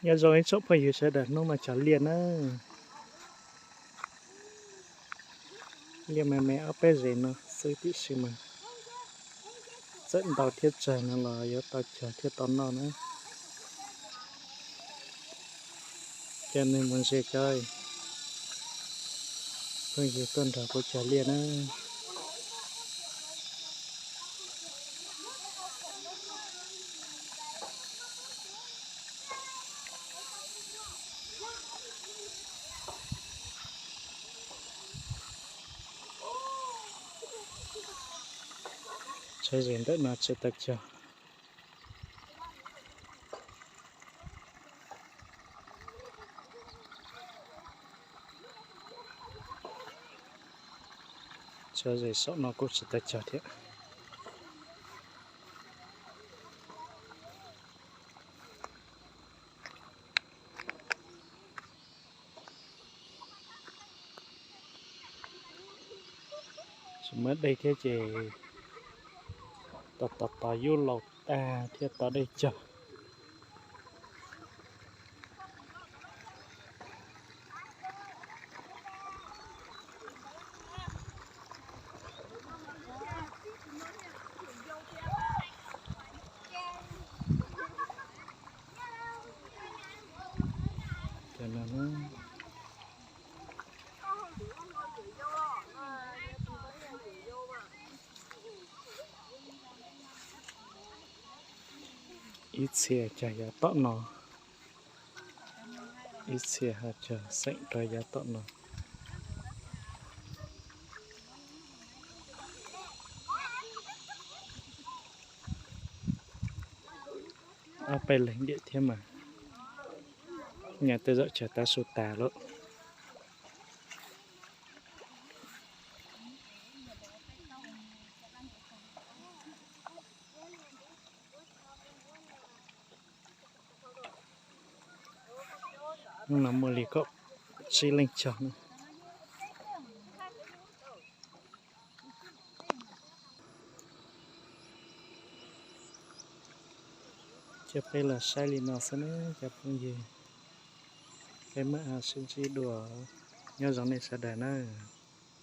Nyob zoo ib tsoom phooj ywg sawv daws, hnub no cog liaj na. Liaj me me ob peb zes no xwb tiam sis mas txawm ntau thiab tsawg no los yuav tau cog thiab tau noj na. Cov neeg mus ntsia cov phooj ywg tuaj nrog kuv cog liaj na. Tsawv zes ntawm no tsis tau cog. Tsawv zes saum no kuj tsis tau cog thiab. Tsis muaj dej thiab ces tos tos tos yub laus tag thiaj tau dej cog. Ib txhia cog yav tom no, ib txhia ho cog xeem rau yav tom no. Ob peb leeg diam thiab mas nyob tej zaum cog tav su tas lawm. Hnub no muaj li kaum tsib leej cog na. Ces peb los saib li no xwb na cov phooj ywg, peb mam sib ntsib dua, nyob zoo nej sawv daws nawb.